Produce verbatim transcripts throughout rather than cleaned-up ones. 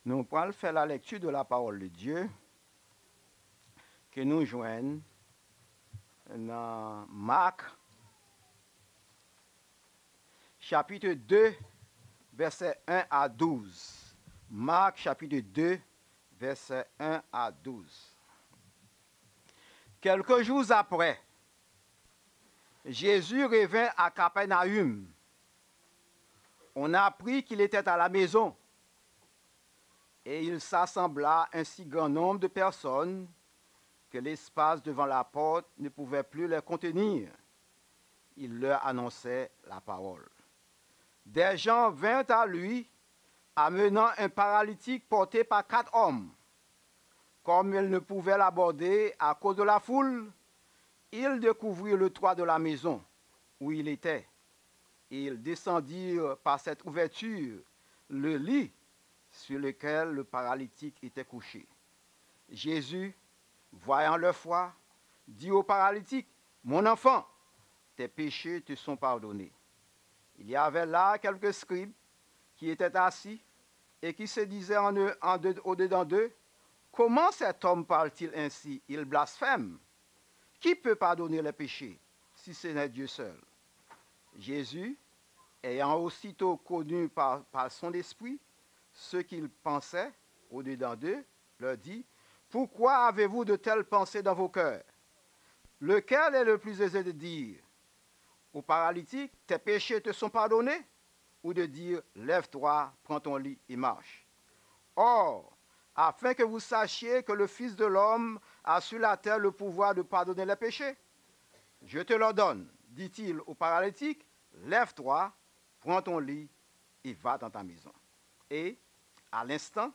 Nous allons faire la lecture de la parole de Dieu que nous joignons dans Marc, chapitre deux, versets un à douze. Marc, chapitre deux, versets un à douze. Quelques jours après, Jésus revint à Capernaum. On apprit qu'il était à la maison. Et il s'assembla un si grand nombre de personnes que l'espace devant la porte ne pouvait plus les contenir. Il leur annonçait la parole. Des gens vinrent à lui, amenant un paralytique porté par quatre hommes. Comme ils ne pouvaient l'aborder à cause de la foule, ils découvrirent le toit de la maison où il était. Et ils descendirent par cette ouverture le lit sur lequel le paralytique était couché. Jésus, voyant leur foi, dit au paralytique, « Mon enfant, tes péchés te sont pardonnés. » Il y avait là quelques scribes qui étaient assis et qui se disaient en eux, en de- au-dedans d'eux, « Comment cet homme parle-t-il ainsi ? Il blasphème. Qui peut pardonner les péchés, si ce n'est Dieu seul ? » Jésus, ayant aussitôt connu par, par son esprit ce qu'ils pensaient au-dedans d'eux, leur dit, « Pourquoi avez-vous de telles pensées dans vos cœurs ? Lequel est le plus aisé de dire au paralytique, tes péchés te sont pardonnés, ou de dire, lève-toi, prends ton lit et marche ? Or, afin que vous sachiez que le Fils de l'homme a sur la terre le pouvoir de pardonner les péchés, je te l'ordonne, dit-il au paralytique, lève-toi, prends ton lit et va dans ta maison. » Et, à l'instant,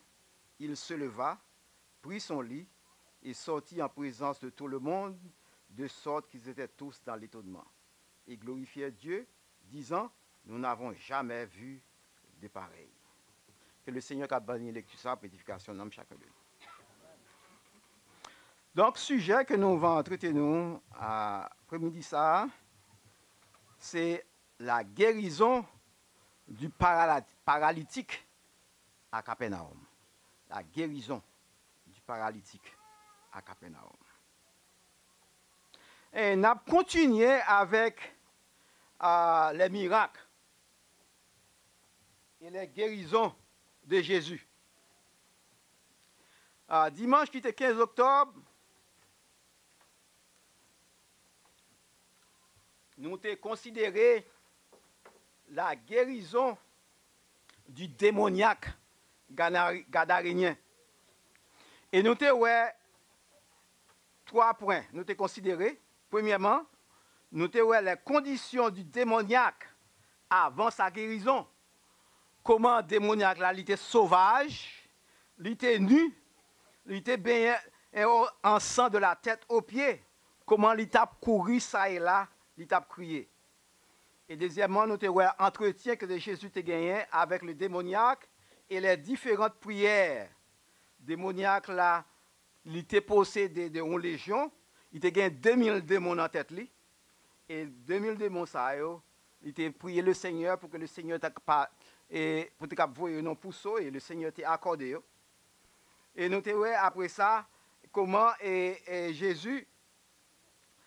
il se leva, prit son lit et sortit en présence de tout le monde, de sorte qu'ils étaient tous dans l'étonnement et glorifièrent Dieu, disant, nous n'avons jamais vu de pareil. Ke le Senyè ka beni lekti sa pou edifikasyon nanm chak de nou. Donk, sijè ke nou va antrete nou apremidi sa, se la guérison du parala- paralytique à Capernaum. La guérison du paralytique à Capernaum. E n ap kontinye avèk, euh, les miracles et les guérisons de Jésus. Euh, dimanch ki te kenz oktòb, nou te konsidere la guérison du démoniaque gana- gadarényen. E nou te wè twa pwen nou te konsidere. Premyèman, nou te wè les conditions du démoniaque avant sa guérison. Kòman demonyak la, li te sovaj, li te ni, li te benyen en, en san de la tête aux pieds. Kòman li t ap kouri sa e la, li t ap kriye. E dezyèmman, nou te wè antretyen ke Jezi te genyen avèk le démoniaque et les différentes prières. Demonyak la, li te posede de yon lejyon, li te gen de mil demon nan tèt li. E de mil demon sa yo, li te priye le Senyè pou ke le Senyè ta pa, e, pou te kab voye yo nan pouso, e le Senyè te akòde yo. E nou te wè apre sa, kòman, e, e, Jezi,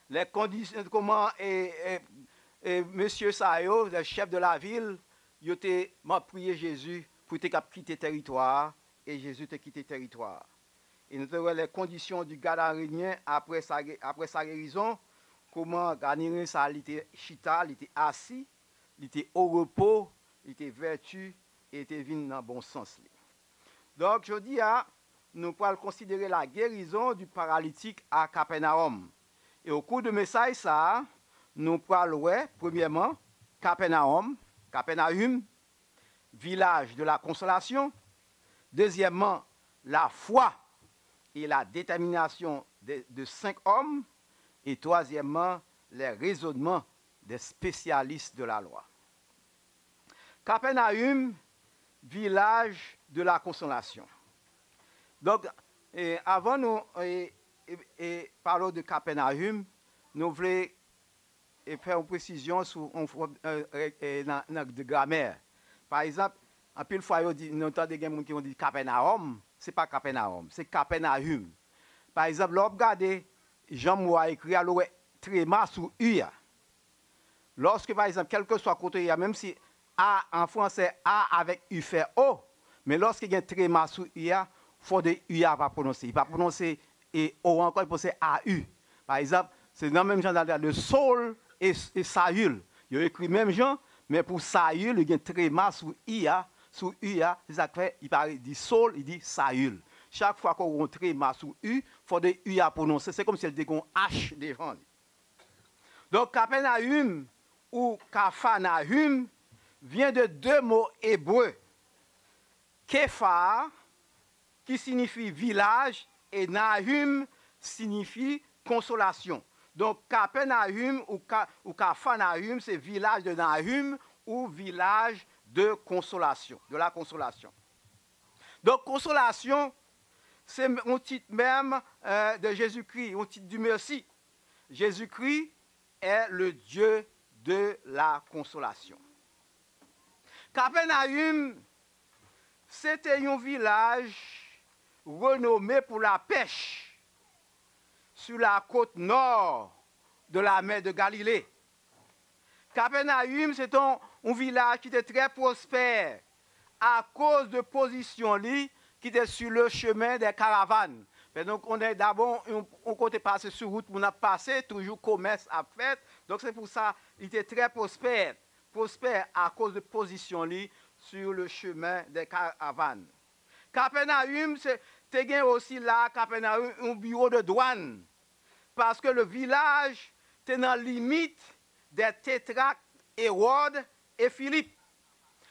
les conditions, kòman, e, e, e, mesye sa yo, le chef de la ville, yo te, m ap priye Jezi pou te kab kite tèritwa a, e Jezi te kite tèritwa a. E nou te wè les conditions du Gadarényen apre sa, apre sa gerizon, kòman Gadarényen sa li te chita, li te asi, li te o repo, li te vèti, e li te vin nan bon sans li. Donk, jodi a, nou pral konsidere la guérison du paralytique à Capernaum. E o kou de mesaj sa a, nou pral wè, premyèman, Kapènawòm, Capernaum, village de la consolation. Dezyèmman, la foi et la détermination de, de cinq hommes. E twazyèmman, les raisonnements des spécialistes de la loi. Kapènawòm, village de la consolation. Donk, e, avan nou, e, e, e, pale de Kapènawòm, nou vle, e, fè yon presizyon sou yon fòm, e, e, e, nan, nan de gramè. Pa egzanp, anpil fwa yo di, nou tande gen moun ki konn di Kapènawòm, se pa Kapènawòm, se Kapènayim. Pa egzanp, lè w ap gade jan mo a ekri a, lè w wè trema sou i a, lòske, pa egzanp, kèlkeswa kote i a, menm si a an fransè, a avèk i fè o, men lòske gen trema sou i a, fò de i a pa pwononse. I pa pwononse e o ankò, i pwononse a u. Pa egzanp, se nan menm jan nan le Saul e, e Sayil. Yo ekri menm jan, men pou Sayil, li gen trema sou i a, sou i a, se sa k fè, li pa di Saul, li di Sayil. Chak fwa ke w gen trema sou i, fò de i a pwononse, se kòmsi l te gen yon H devan li. Donc, Capernaum ou Capharnaüm vient de deux mots hébreux, Kefa, ki siyifi vilaj, e Nahum siyifi konsolasyon. Donk, Kapènayim ou, Ka, ou Kafanayim, se vilaj de Nahum ou vilaj de konsolasyon, de la konsolasyon. Donk, konsolasyon, se yon tit menm, euh, de Jezikri, yon tit di mèsi. Jésus-Christ est le Dieu de la consolation. Kapènayim, se te yon vilaj renome pou lapèch sou la kot nò de lamè de Galile. Kapènayim, se te yon, yon vilaj ki te trè pwospè akoz de pozisyon li ki te sur le chemin des caravanes. Fè nou konnen dabò yon, yon kote pase sou wout moun ap pase, toujou komès ap fèt. Donk se pou sa li te trè pwospè, pwospè akoz de pozisyon li sur le chemin des caravanes. Kapènayim, se, te gen osi la, Kapènayim, yon biwo de dwàn. Paske le vilaj te nan limit des tétrarques Hérode et Philippe.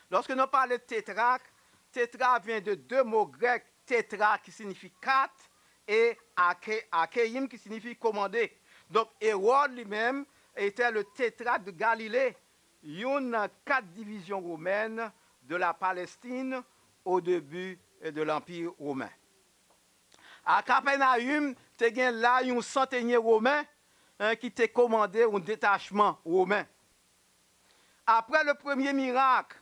Lorsque nous parlons de tétrarque, tétra vient de deux mots grecs, tétra qui signifie quatre et arché, archéim qui signifie commander. Donc Hérode lui-même était le tétrarque de Galilée, youn nan kat divizyon womèn de la Palestine au début de l'Empire romain. A Kapènayim, te gen la yon santenye women, en, ki te komande yon detachman women. Apre le premye mirak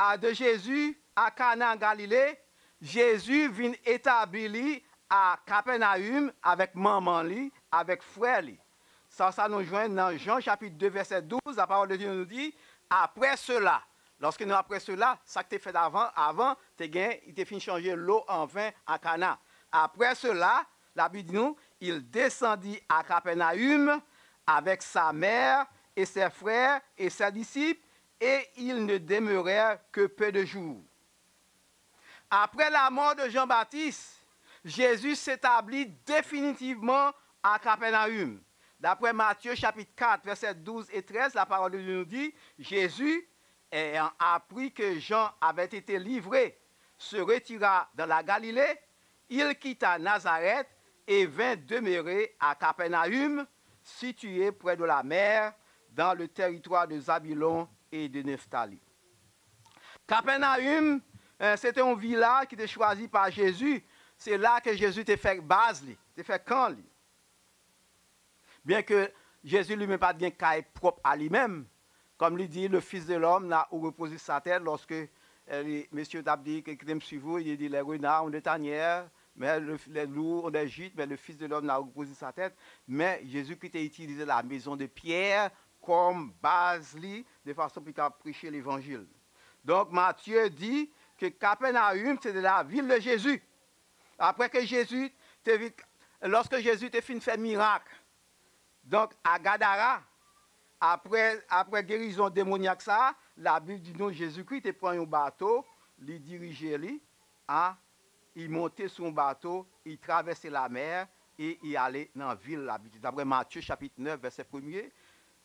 a de Jezi a Kana an Galile, Jezi vin etabli li a Kapènayim avèk manman li, avèk frè li. Sa, sa nou jwenn nan Jan chapit de vèsè douz, la parole de Dieu nous dit, après cela, lorsque nous après cela, sa ki te fèt avan, avan, te gen, li te fin chanje lo an ven a Kana. Après cela, la Bible dit nous, il descendit à Capernaum avec sa mère et ses frères et ses disciples, et ils ne demeurèrent que peu de jours. Après la mort de Jean-Baptiste, Jésus s'établit définitivement à Capernaum. D'après Matthieu chapitre quatre, versets douze et treize, la parole de Dieu nous dit, Jésus, ayant appris que Jean avait été livré, se retira dans la Galilée, il quitta Nazareth et vint demeurer à Capernaum, située près de la mer, dans le territoire de Zabulon et de Nephtali. Kapènayim, eh, se te yon vilaj ki te chwazi pa Jezi. Se la ke Jezi te fè baz li, te fè kan li. Byen ke Jezi li menm pa t gen kay pwòp a li menm, kòm li di, le Fils de l'homme n'a où reposer sa tête, lorsque, eh, li, mesye t ap di, kite m suiv ou, li di, les renards ont des tanières, mais le, les loups ont des gîtes, mais le Fils de l'homme n'a où reposer sa tête. Men Jezi ki te itilize la maison de Pierre kòm baz li, de fason pou li ka preche levanjil. Donk, Matye di ke Kapènayim, se te la vil de Jezi. Apre ke Jezi te vin, lòske Jezi te fin fè mirak, donk, a Gadara, apre, apre gerizon demonyak sa a, Labib di nou Jezikri te pran yon bato, li dirije li, a, li monte sou yon bato, li travèse lamè e li ale nan vil la. Daprè Matye chapit nèf, vèsè premye,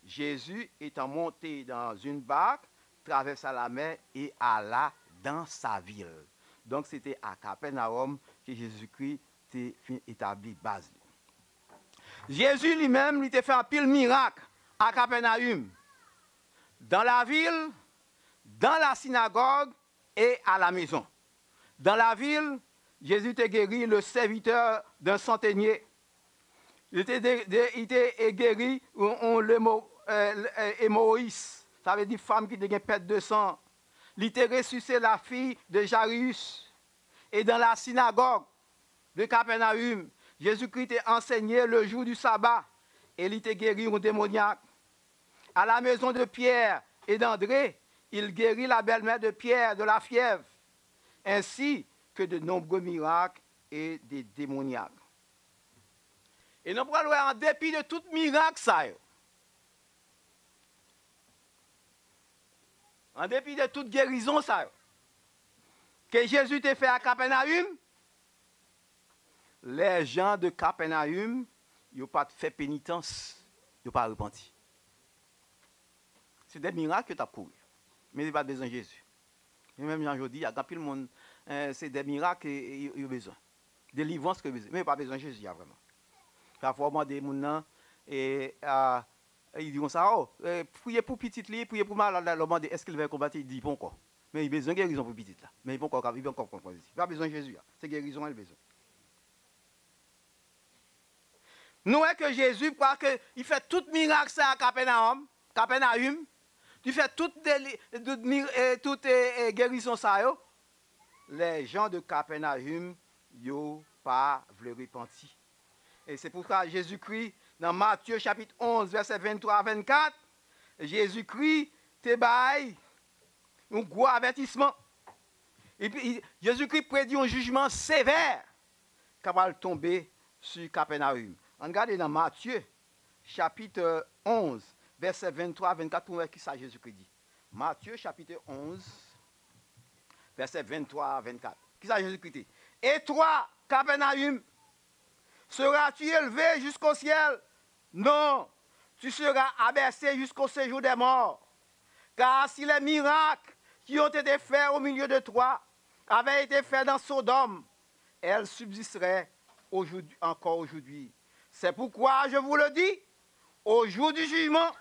Jésus étant monté dans une barque, traversa la mer et alla dans sa ville. Donk, se te a Kapènawòm ke Jezikri te fin etabli baz li. Jezi li menm, li te fè anpil mirak a Kapènayim, dans la ville, dans la synagogue et à la maison. Dans la ville, Jésus te guéri le serviteur d'un centenier. Li te, de, de, li te, e, geri yon, yon lemo, eh, eh, emowoyis. Sa vle di fanm ki te gen pèt de san. Li te resisite la fille de Jairus. Et dans la synagogue de Capernaum, Jésus-Christ te enseignait le jour du sabbat, et li te guéri un démoniaque. À la maison de Pierre et d'André, il guérit la belle-mère de Pierre de la fièvre, ainsi que de nombreux miracles et des démoniaques. E nou pral wè, an depi de tout mirak sa yo, an depi de tout gerizon sa yo, ke Jezi te fè a Kapènawim, lè jan de Kapènawim, yo pa t fè penitans, yo pa repanti. Se de mirak yo t ap kouri. Men yo pa t bezwen Jezi. Men menm jan jodi a, gen anpil moun, eh, se de mirak e, e, yo, yo bezwen. Delivrans ke yo bezwen. Men yo pa bezwen Jezi a vrèman. Pafwa w mande moun nan, e, a, e li di konsa, o, e, priye pou pitit li, priye pou malad la, lè w mande, èske l vle konvèti, li di ponkò. Men li bezwen gerizon pou pitit la. Men li ponkò, li ponkò konvèti. Li pa bezwen Jezi a. Se gerizon an li bezwen. Nou wè ke Jezi, paske li fè tout mirak sa a Kapènawòm, Kapènawim, li fè tout deli-, tout mi-, e, tout, e, e, gerizon sa yo, lè jan de Kapènawim yo pa vle repanti. E se pou sa Jezikri, nan Matye chapit onz, vèsè venntwa a vennkat, Jezikri te bay yon gwo avètisman. Epi, Jezikri predi yon jijman sevè k ap al tonbe sou Kapènawim. Ann gade nan Matye, chapit onz, vèsè venntwa a vennkat, pou n wè kisa Jezikri di. Matye, chapit onz, vèsè venntwa a vennkat. Kisa Jezikri di? Et toi, Capernaum, seras-tu élevé jusqu'au ciel? Non, tu seras abaissé jusqu'au séjour des morts. Car si les miracles qui ont été faits au milieu de toi avaient été faits dans Sodome, elle subsisterait aujourd'hui, encore aujourd'hui. C'est pourquoi je vous le dis, au jour du jugement,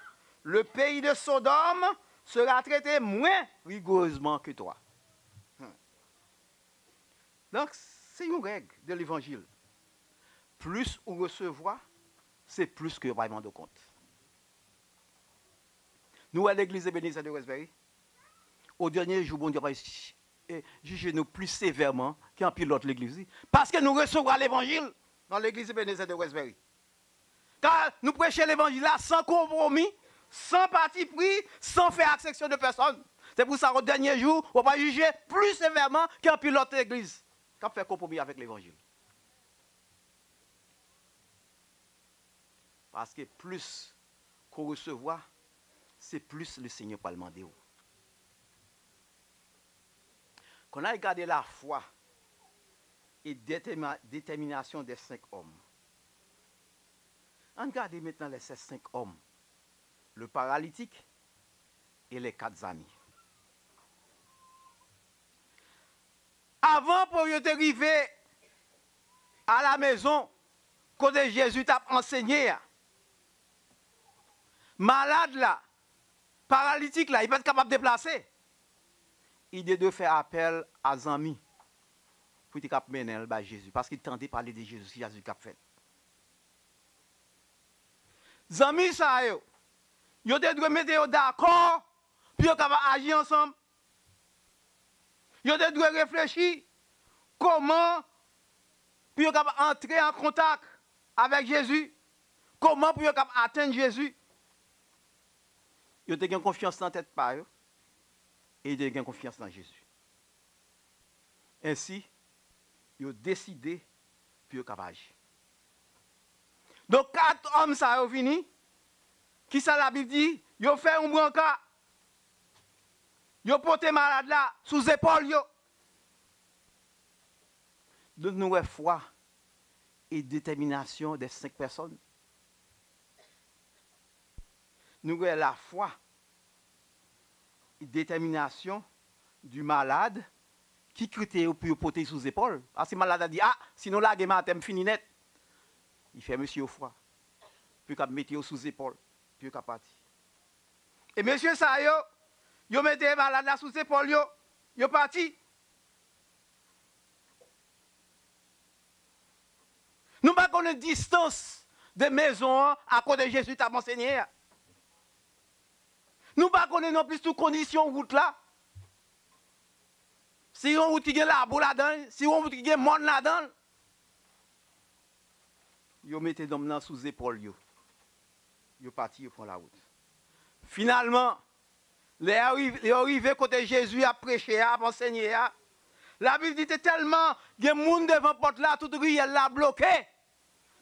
le pays de Sodome sera traité moins rigoureusement que toi. Hmm. Donk, se yon règ de levanjil. Plis ou resevwa, se plis ke yo pral mande w kont. Nou wè legliz Ebenezer de Westbury, o dènye jou, Bondye pral j-, e, jije nou pli sevèman ke anpil lòt legliz, wi. Paske nou resevwa levanjil nan legliz Ebenezer de Westbury. Ka nou preche levanjil la san konpwomi, san patipri, san fè aksepsyon de pèsòn. Se pou sa, o dènye jou, w ap jije pli sevèman ke anpil lòt legliz k ap fè konpwomi avèk levanjil. Paske plis ke w resevwa, se plis Lesenyè pral mande w. Qu'on aille garder la foi et déterma-, détermination des cinq hommes. Ann gade mentnan lè se senk òm, le paralitik e lè kat zami. Avan pou yo te rive a la mezon kote Jezi t ap ansenye a, malad la, paralitik la, li pa t kapab deplase. Li te dwe fè apèl a zanmi pou li te kab mennen l bay Jezi, paske li tande pale de Jezi, Jezi k ap fè l. Zanmi sa yo, yo te dwe mete yo dakò pou yo kapab aji ansanm. Yo te dwe reflechi kòman pou yo kapab antre an kontak avèk Jezi, kòman pou yo kapab atenn Jezi. Yo te gen konfyans nan tèt pa yo, e yo te gen konfyans nan Jezi. Ensi, yo deside pou yo kapab aji. Donk, kat òm sa yo vini, kisa Labib di? Yo fè yon branka. Yo pote malad la sou zepòl yo. Donk, nou wè fwa e detèminasyon de senk pèsòn. Nou wè lafwa, detèminasyon di malad ki kite yo pou yo pote sou zepòl. Paske malad la di, a, si nou lage m atè, m fini nèt. Li fè mesye yo fwa pou yo kab mete yo sou zepòl, pou yo kab pati. E mesye sa yo, yo mete malad la sou zepòl yo, yo pati. Nou pa konnen distans de mezon an a kote Jezi t ap ansenye a. Nou pa konnen non plis tou kondisyon wout la. si yon wout ki gen labou ladan l, si yon wout ki gen mòn ladan l, yo mete nonm nan sou zepòl yo. Yo pati, yo pran lawout. Finalman, lè yo riv-, yo rive kote Jezi ap preche a, ap ansenye a, Labib di te tèlman gen moun devan pòt la, tout riyèl la bloke.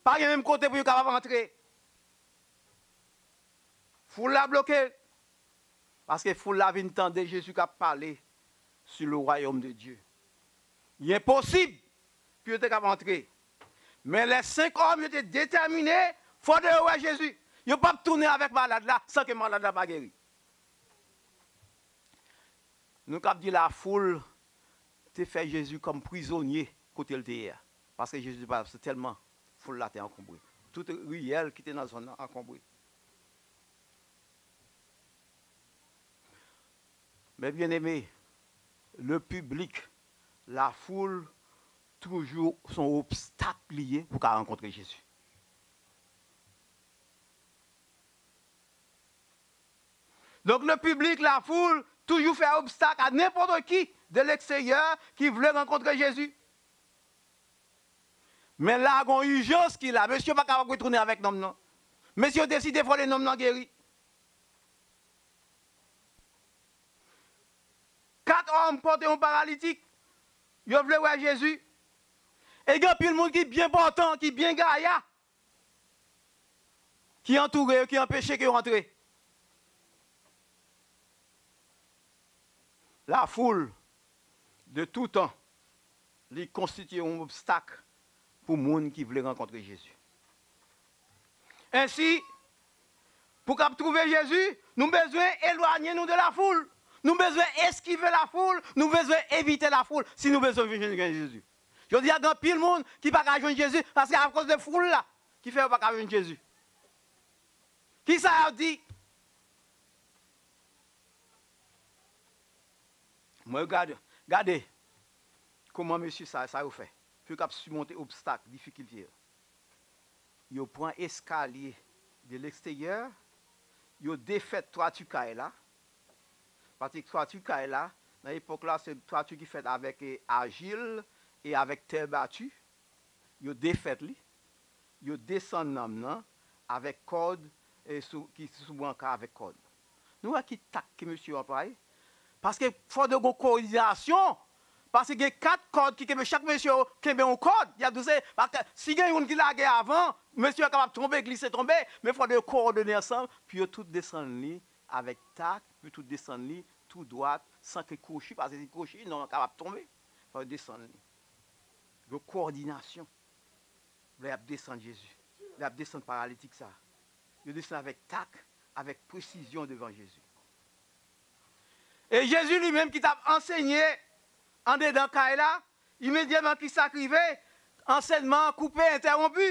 Pa gen menm kote pou yo kapab antre. Foul la bloke. Paske foul la vin tande Jezi k ap pale sur le royaume de Dieu. Li enposib pou yo te kapab antre. Men lè senk òm yo te detèmine, fòk yo wè Jezi. Yo p ap tounen avèk malad la san ke malad la pa geri. Nou kab di lafoul te fè Jezi kòm prizonye kote l te ye a. Paske Jezi pa, se tèlman foul la te ankonbre. Tout riyèl ki te nan zòn nan ankonbre. Mes bien-aimés, le public, lafoul, toujou se yon obstak li ye pou ka rankontre Jezi. Donk, le piblik, lafoul, toujou fè obstak a nenpòt ki de leksteryè ki vle rankontre Jezi. Men la, gon ijans ki la. Mesye pa kapab retounen avèk nonm nan. Mesye deside fò le nonm nan geri. Kat òm pote yon paralitik. Yo vle wè Jezi. E gen anpil moun ki byen pòtan, ki byen gaya, ki antoure yo, ki anpeche ke yo antre. Lafoul de tou tan, li konstitye yon obstak pou moun ki vle rankontre Jezi. Ensi, pou k ap twouve Jezi, nou bezwen elwanye nou de lafoul. Nou bezwen eskive lafoul, nou bezwen evite lafoul si nou bezwen vin jwenn Jezi. Jodi a, gen anpil moun ki pa ka jwenn Jezi paske akoz de foul la ki fè yo pa ka jwenn Jezi. Kisa y ap di? Mwen gade, gade kòman mesye sa, sa yo fè pou yo kab simonte obstak, difikilte yo. Yo pran eskalye de leksteryè, yo defèt twati kay la. Paske twati kay la, nan epòk la, se twati ki fèt avèk, e, ajil e avèk tè bati. Yo defèt li. Yo desann nanm nan avèk kòd, e, sou, ki sou branka avèk kòd. Nou wè ki tak ke mesye yo anplwaye? Paske fò de gon kowòdinasyon. Paske gen kat kòd ki kenbe, chak mesye yo kenbe yon kòd. Y ap di se, paske si gen youn ki lage avan, mesye yo kapab tonbe, glise tonbe, men fò de yo kowòdone ansanm, pou yo tout desann li avèk tak, pou yo tout desann li tou dwat, san ke kwochi, paske si kwochi, nonm nan kapab tonbe. Fò yo desann li. Gon kowòdinasyon. Lè y ap desann Jezi, lè y ap desann paralitik sa, yo desann avèk tak, avèk presizyon devan Jezi. E Jezi li menm ki t ap ansenye andedan kay la, imedyatman ki sa k rive, ansèyman an koupe, entèwonpi.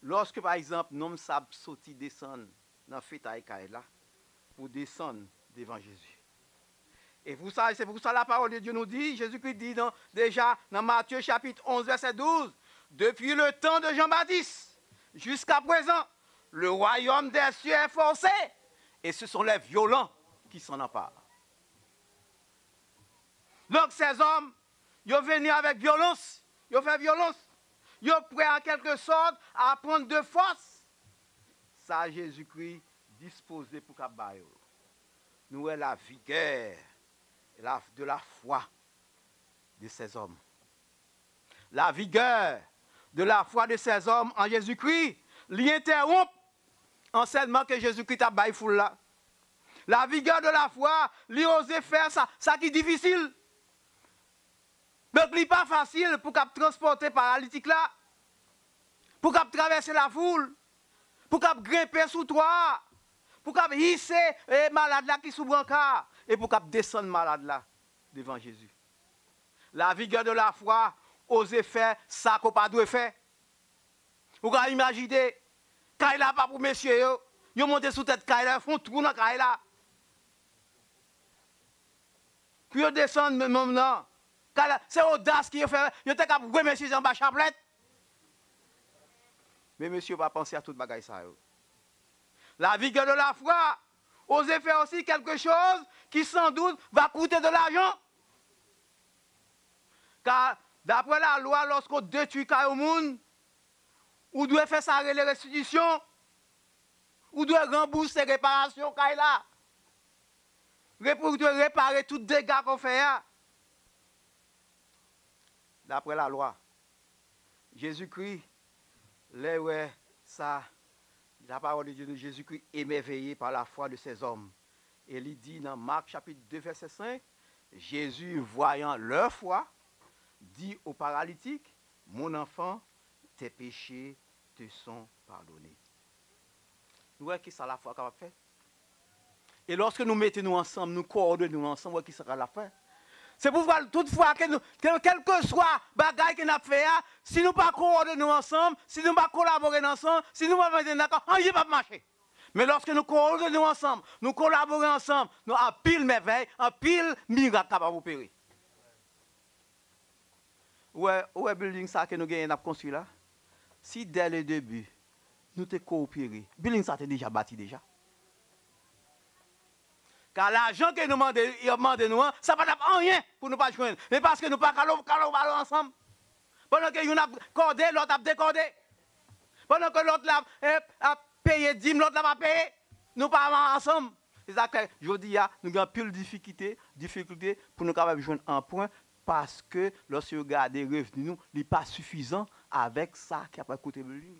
Lòske, pa egzanp, nonm sa ap soti desann nan fetay kay la pou desann devan Jezi. E pou sa, se pou sa la parole de Dieu nous dit, Jezikri di nan, deja nan Matye chapit onz, vèsè douz, depuis le temps de Jean-Baptiste jusqu'à présent, le royaume des cieux est forcé, et ce sont les violents qui s'en emparent. Donk, sèzòm, yo vini avèk vyolans, yo fè vyolans, yo prè an kèlke sòt a pran de fòs sa Jezikri dispoze pou k ap ba yo. Nou wè la vigueur, la, de la foi de ces hommes. La vigueur de la foi de ces hommes en Jésus-Christ, li entèwonp ansèyman ke Jezikri t ap bay foul la. La vigueur de la foi, li oze fè sa, sa ki difisil. Donk, li pa fasil pou k ap transpòte paralitik la, pou k ap travèse lafoul, pou k ap grenpe sou twa a, pou k ap hise, e, malad la ki sou branka a, e pou k ap desann malad la devan Jezi. La vigueur de la foi, oze fè sa ke w pa dwe fè. Ou ka imajine, kay la pa pou mesye yo. Yo monte sou tèt kay la, yo fè yon twou nan kay la. Pou yo desann nonm nan. Kay la, se odas ki yo fè, yo te kab wè mesye anba chaplèt. Men mesye yo pa panse a tout bagay sa yo. La vigueur de la foi, oser faire aussi quelque chose qui sans doute va coûter de l'argent. Ka, daprè lalwa, lòske w detwi kay yon moun, ou dwe fè sa rele restitisyon. Ou dwe ranbouse reparasyon kay la. Rep-, ou dwe repare tout dega ke w fè a. Daprè lalwa, Jezikri, lè l wè sa, la parole de Dieu nous dit, Jésus-Christ émerveillé par la foi de ces hommes. E li di nan Mak chapit de vèsè senk, Jésus, voyant leur foi, dit au paralytique, mon enfant, tes péchés te sont pardonnés. Nou wè ki sa lafwa kapab fè? E lòske nou mete nou ansanm, nou kowòdone nou ansanm, wè ki sa l ap fè. Se pouvwa, tout fwa ke nou, ke, kèlkeswa bagay ke n ap fè a, si nou pa kowòdone nou ansanm, si nou pa kolabore nou ansanm, si nou pa mete n dakò, anyen p ap mache. Men lòske nou kowòdone nou ansanm, nou kolabore ansanm, nou anpil mèvèy, anpil mirak kapab opere. Ou wè, ou wè building sa ke nou genyen n ap konstwi la? Si dès le début, nou te kowopere, building sa te deja bati deja. Ka lajan ke nou mande, yo mande nou an, sa pa t ap anyen pou nou pa jwenn. Men paske nou pa kalo-, kalabore ansanm. Pandan ke youn ap kòde, lòt ap dekòde. Pandan ke lòt la, eh, ap peye dim, lòt la pa peye. Nou pa ansanm. Se sa k fè, jodi a, nou gen anpil difikite, difikilte pou nou kapab jwenn anpwen, paske lòske yo gade revni nou, li pa sifizan avèk sa ki ap koute building.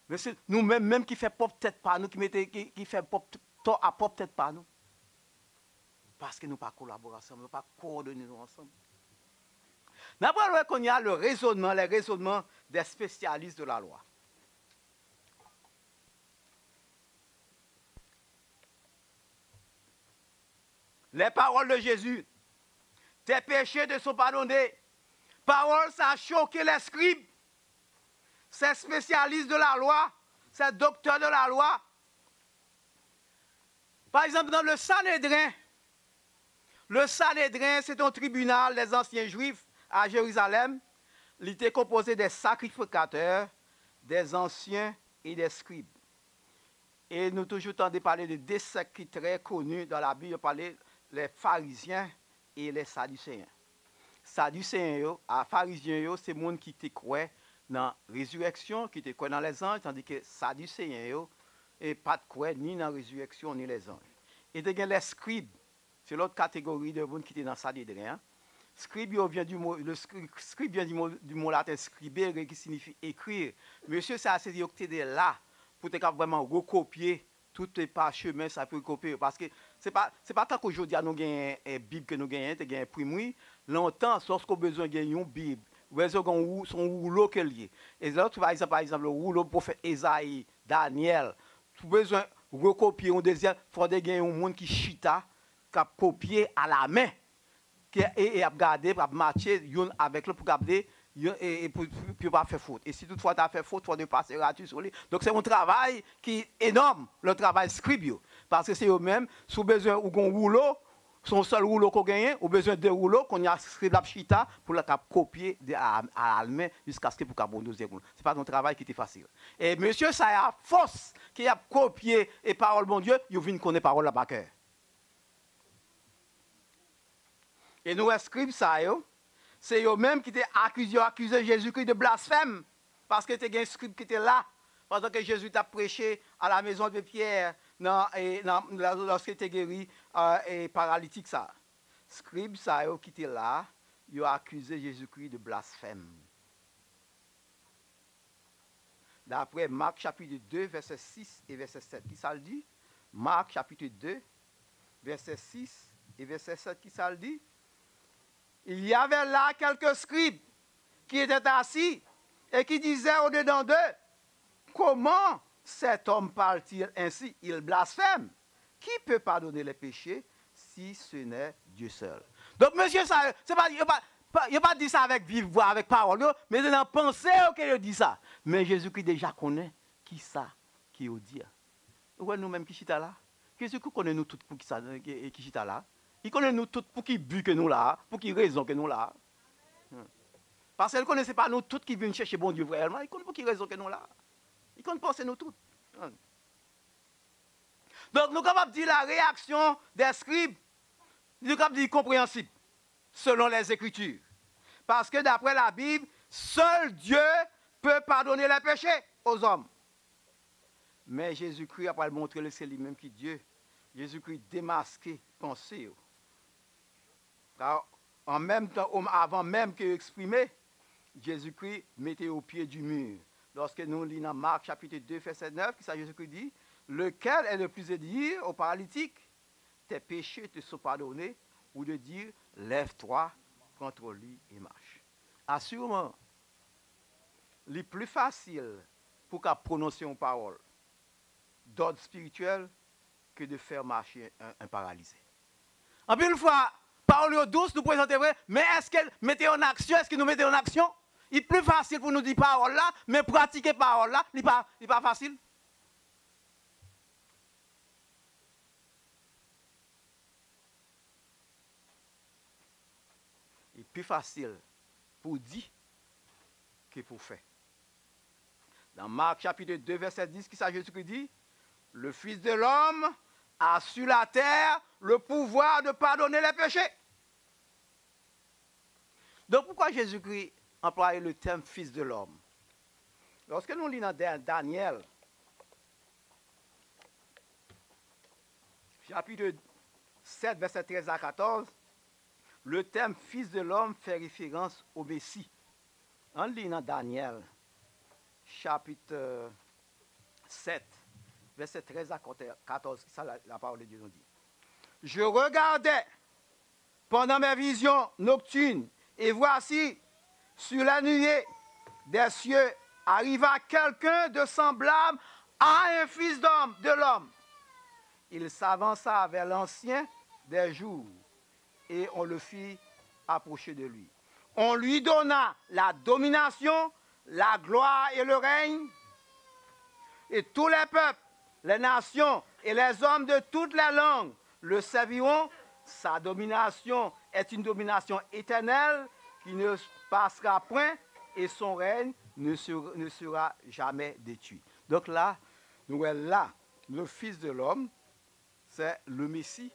Men se nou menm, menm ki fè pwòp tèt pa nou, ki mete, ki, ki fè pwòp t-, tò a pwòp tèt pa nou. Paske nou pa kolabore ansanm, nou pa kowòdone nou ansanm. N ap pral wè kounye a le raisonnement, les raisonnements des spécialistes de la loi. Les paroles de Jésus, tes péchés te sont pardonnés. Pawòl sa choke lèskrib, ces spécialistes de la loi, ces docteurs de la loi. Pa egzanp, nan le Sanedren, le Sanedren, se te yon tribinal des anciens juifs à Jérusalem. Li te konpoze de sakrifikatè, des anciens et des scribes. E nou toujou tande pale de de sèk ki trè koni dan Labib, yo pale les Pharisiens et les Sadducéens. Sadiseyen yo, a, Farizyen yo, se moun ki te kwè nan rezirèksyon, ki te kwè nan lèzanj, tandike Sadiseyen yo, e pa t kwè ni nan rezirèksyon ni lèzanj. E te gen lèskrib, se lòt kategori de moun ki te nan Sanedren an. Scribe yo vient du mot, le scri-, scribe vient du mot, du mot latin scribere, qui signifie écrire. Mesye sa, se yo ki te de la pou te ka vrèman rekopye tout pachemen sa pou rekopye yo. Paske se pa, se pa tankou jodi a nou genyen, eh, Bib ke nou genyen, te gen enprimri. Lontan, lòske w bezwen gen yon Bib, ou bezwen gen yon wou-, se yon woulo ke l ye. E lè w, pa egzanp, pa egzanp, woulo pwofèt Ezayi, Danyèl, ou bezwen rekopye yon dezyèm, fò te gen yon moun ki chita, k ap kopye alamen, ke, e, e ap gade, ap matche youn avèk lòt pou gade, yo, e, e pou, pou, pou yo pa fè fot. E si toutfwa ta fè fot, fò yo pase rati sou li. Donk, se yon travay ki enòm, le travay scribe yo. Paske se yo menm, si w bezwen, ou gon woulo, se yon sèl woulo ke w genyen, ou bezwen de woulo, kounye a scribe la ap chita pou l ka kopye de a, a la men, jiskaske pou ka bon dezyèm woulo. Se pa yon travay ki te fasil. E mesye sa yo, a fòs ke y ap kopye e pawòl Bondye, yo vin konnen pawòl la pa kè. E nou wè scribe sa yo, se yo menm ki te akize, yo akize Jezikri de blasfèm, paske te gen scribe ki te la, pandan ke Jezi t ap preche à la maison de Pierre, nan, e, nan, lòske te geri, e, e, paralitik sa. Scribe sa yo ki te la, yo akize Jezikri de blasfèm. Daprè Mak chapit de, vèsè sis e vèsè sèt, ki sa l di? Mak chapit de, vèsè sis e vèsè sèt, ki sa l di? Il y avait là quelques scribes qui étaient assis et qui disaient au-dedans d'eux, comment cet homme parle-t-il ainsi? Il blasphème. Qui peut pardonner les péchés si ce n'est Dieu seul? Donk, mesye sa yo, se pa, yo pa, pa, yo pa di sa avèk viv vwa, avèk pawòl yo, men se nan panse yo ke yo di sa. Men Jezikri deja konnen ki sa ke yo di a. Ou wè nou menm ki chita la? Jezikri konnen nou tout pou ki sa, e, e, ki chita la. Li konnen nou tout pou ki bi ke nou la, pou ki rezon ke nou la. Hmm. Paske l konnen se pa nou tout ki vin chèche Bondye reyèlman, li konn pou ki rezon ke nou la. Li konn panse nou tout. Hmm. Donk, nou kapab di la reyaksyon dè skrib, nou kapab di konpreyansib, selon lèzekritir. Parce que d'après la Bible, seul Dieu peut pardonner les péchés aux hommes. Men Jezikri ap pral montre l se li menm ki Dye. Jezikri demaske panse yo. Ka, an menm tan, o, avan menm ke yo eksprime, Jezikri mete yo o pye di mi. Lòske nou li nan Mak chapit de vèsè nèf, kisa Jezikri di? Lequel est le plus aisé de dire au paralytique, tes péchés te sont pardonnés, ou de dire, lève-toi, prends ton lit et marche? Asireman, li pli fasil pou w ka pwononse yon pawòl d'ordre spirituel que de faire marcher un, un paralysé. Anpil fwa, pawòl yo dous, nou prezante vre, men èske mete yo an aksyon, èske nou mete yo an aksyon? Li pli fasil pou nou di pawòl la, men pratike pawòl la, li pa, li pa fasil. Li pi fasil pou di ke pou fè. Nan Mak chapit de vèsè dis, kisa Jezikri di? Le Fils de l'homme a sur la terre le pouvoir de pardonner les péchés. Donk, poukwa Jezikri anplwaye le tèm Fils de l'homme? Lòske nou li nan Da-, Danyèl, chapit sèt, vèsè trèz a katòz, le tèm Fils de l'homme fè referans o Mesi. Ann li nan Danyèl, chapit, euh, sèt, vèsè trèz a katòz, kisa la, la parole de Dieu nous dit? Je regardais pendant mes visions nocturnes, et voici, sur la nuée des cieux arriva quelqu'un de semblable à un fils d'homme, de l'homme. Il s'avança vers l'Ancien des jours, et on le fit approcher de lui. On lui donna la domination, la gloire et le règne, et tous les peuples, les nations et les hommes de toutes les langues le serviront. Sa domination est une domination éternelle qui ne passera point, et son règne ne sera, ne sera jamais détruit. Donk la, nou wè la, le Fils de l'homme, c'est le Messie.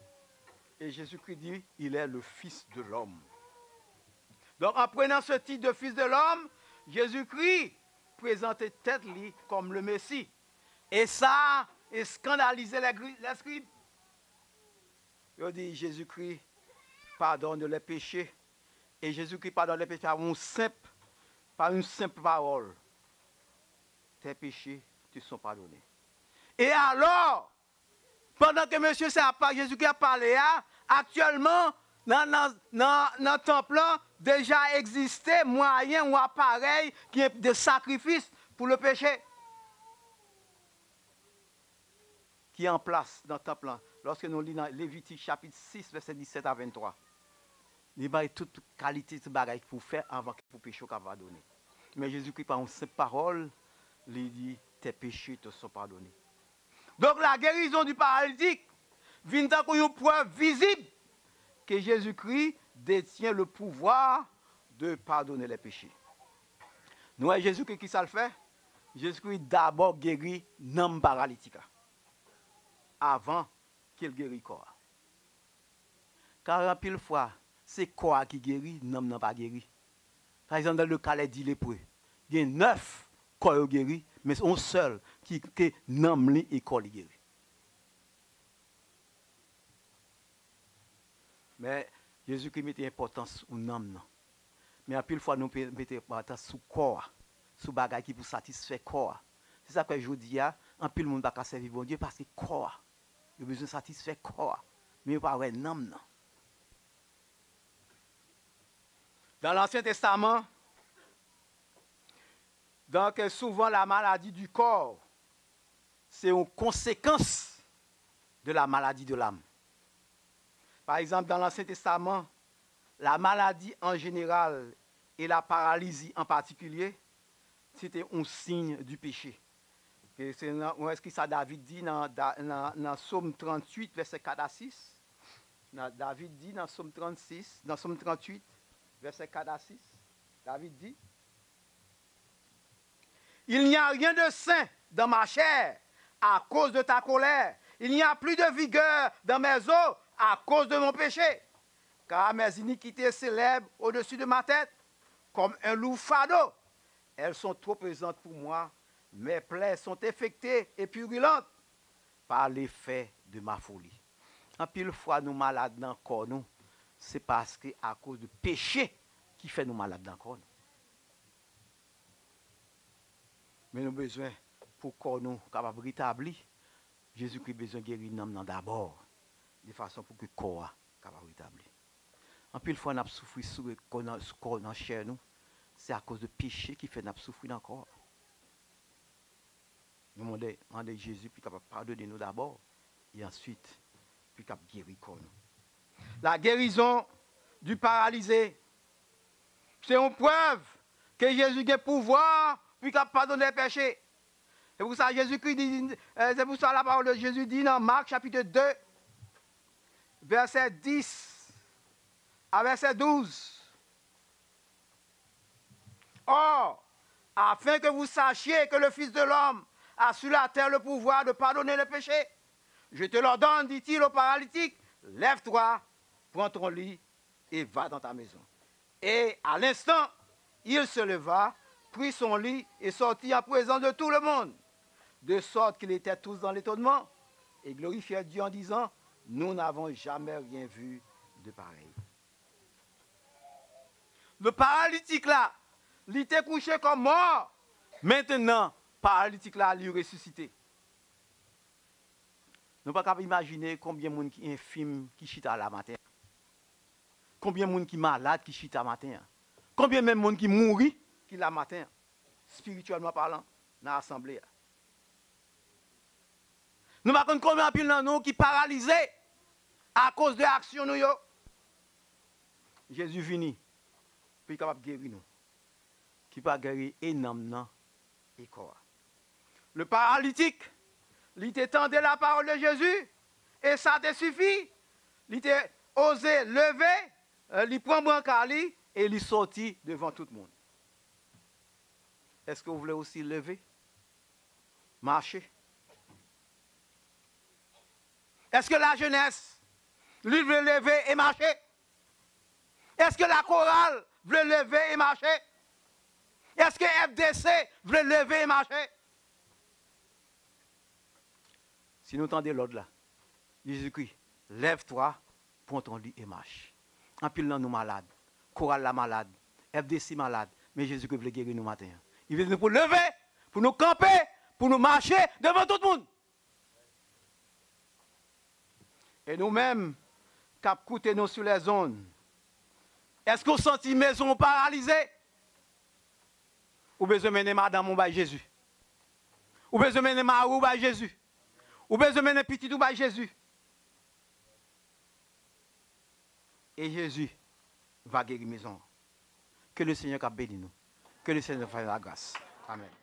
Et Jésus-Christ dit, il est le Fils de l'homme. Donc, en prenant ce titre de Fils de l'homme, Jésus-Christ prezante tèt li kòm le Messie. E sa eskandalize lè gri-, lèskrib. Yo di, Jezikri padone lè peche. E Jezikri padone lè peche pa yon senp, pa yon senp pawòl. Tes péchés te sont pardonnés. E alò, pandan ke mesye sa ap pa-, Jezikri ap pale a, aktyèlman, nan, nan, nan, nan tanp lan, deja egziste mwayen ou aparèy ki de sakrifis pou le peche ki an plas nan tanp lan. Lòske nou li nan Levitik chapit sis, vèsè disèt a venntwa, li bay tout kalite ti bagay pou fè anvan ke pou peche w ka padone. Men Jezikri pa yon senp pawòl, li di, tes péchés te sont pardonnés. Donc, la guérison du paralytique vin tankou yon prèv vizib que Jésus-Christ détient le pouvoir de pardonner les péchés. Nou wè Jezikri, ki sa l fè? Jezikri dabò geri nanm paralitik la, avan ke l geri kò a. Kar anpil fwa, se kò a ki geri, nanm nan pa geri. Pa egzanp, dans le cas des dix lépreux, gen nèf kò yo geri, men se yon sèl ki, ke nanm li e kò li geri. Men, Jezikri mete enpòtans sou nanm nan. Men anpil fwa, nou pe-, mete enpòtans sou kò a, sou bagay ki pou satisfè kò a. Se sa k fè jodi a, anpil moun pa ka sèvi Bondye paske kò a. Yo bezwen satisfè kò a, men yo pa wè nanm nan. Dans l'Ancien Testament, donc, souvent la maladie du corps, c'est une conséquence de la maladie de l'âme. Par exemple, dans l'Ancien Testament, la maladie en général et la paralysie en particulier, c'était un signe du péché. Ke se nan, nou wè ki sa David di nan, da-, nan, nan Sòm tranntuit, vèsè kat a sis. Nan, David di nan Sòm trannsis, nan Sòm tranntuit, vèsè kat a sis, David di, Il n'y a rien de sain dans ma chair à cause de ta colère. Il n'y a plus de vigueur dans mes os à cause de mon péché. Car mes iniquités s'élèvent au-dessus de ma tête. comme un lourd fardeau. Elles sont trop pesantes pour moi. Mes plaies sont infectées et purulentes par l'effet de ma folie. Anpil fwa, nou malad nan kò nou, se paske akoz de peche ki fè nou malad nan kò nou. Men nou bezwen, pou kò nou kapab retabli, Jezikri bezwen geri nanm nan dabò, de fason pou ke kò a kapab retabli. Anpil fwa, n ap soufri sou kò nan, sou kò nan chè nou, se akoz de peche ki fè n ap soufri nan kò a. Nou mande, mande Jezi pou li kapab padone nou dabò, e answit, pou li kapab geri kò nou. La guérison du paralysé, se yon prèv ke Jezi gen pouvwa pou li kapab padone peche. Se pou sa Jezikri di, eh, se pou sa la parole de Jésus di nan Mak chapit de, vèsè dis a vèsè douz. Or, afin que vous sachiez que le Fils de l'homme a sur la terre le pouvoir de pardonner les péchés, je te l'ordonne, dit-il au paralytique, lève-toi, prends ton lit et va dans ta maison. Et à l'instant, il se leva, prit son lit et sortit en présence de tout le monde, de sorte qu'ils étaient tous dans l'étonnement et glorifièrent Dieu en disant, nous n'avons jamais rien vu de pareil. Le paralitik la, li te kouche kòm mò. Mentnan, paralitik la, li resisite. Nou pa kab imajine konbyen moun ki enfim ki chita la maten an. Konbyen moun ki malad ki chita maten an. Konbyen menm moun ki mouri ki la maten an, espirityèlman palan, nan asanble a. Nou pa konn konbyen anpil nan nou ki paralize akoz de aksyon nou yo. Jezi vini pou li kapab geri nou. Ki pa geri e nanm nan e kò a. Le paralitik, li te tande la parole de Jésus, et ça te suffit. Li te oze leve, eh, li pran branka li, e li soti devan tout moun. Èske w vle osi leve? Mache. Èske lajenès, li vle leve e mache? Èske lakoral vle leve e mache? Èske F D C vle leve e mache? Si nou tande lòd la, Jezikri, lève-toi, prends ton lit et marche. Anpil nan nou malad. Koral la malad. F D C malad. Men Jezikri vle geri nou maten an. Li vle nou pou leve, pou nou kanpe, pou nou mache devan tout moun. E nou menm k ap koute nou sou lèzonn, èske w santi mezon w paralize? Ou bezwen mennen madanm ou bay Jezi. Ou bezwen mennen mari w bay Jezi. Ou bezwen mennen pitit ou bay Jezi. E Jezi va geri mezon an. Ke le Senyè ka beni nou. Ke le Senyè fè la gras. Amèn.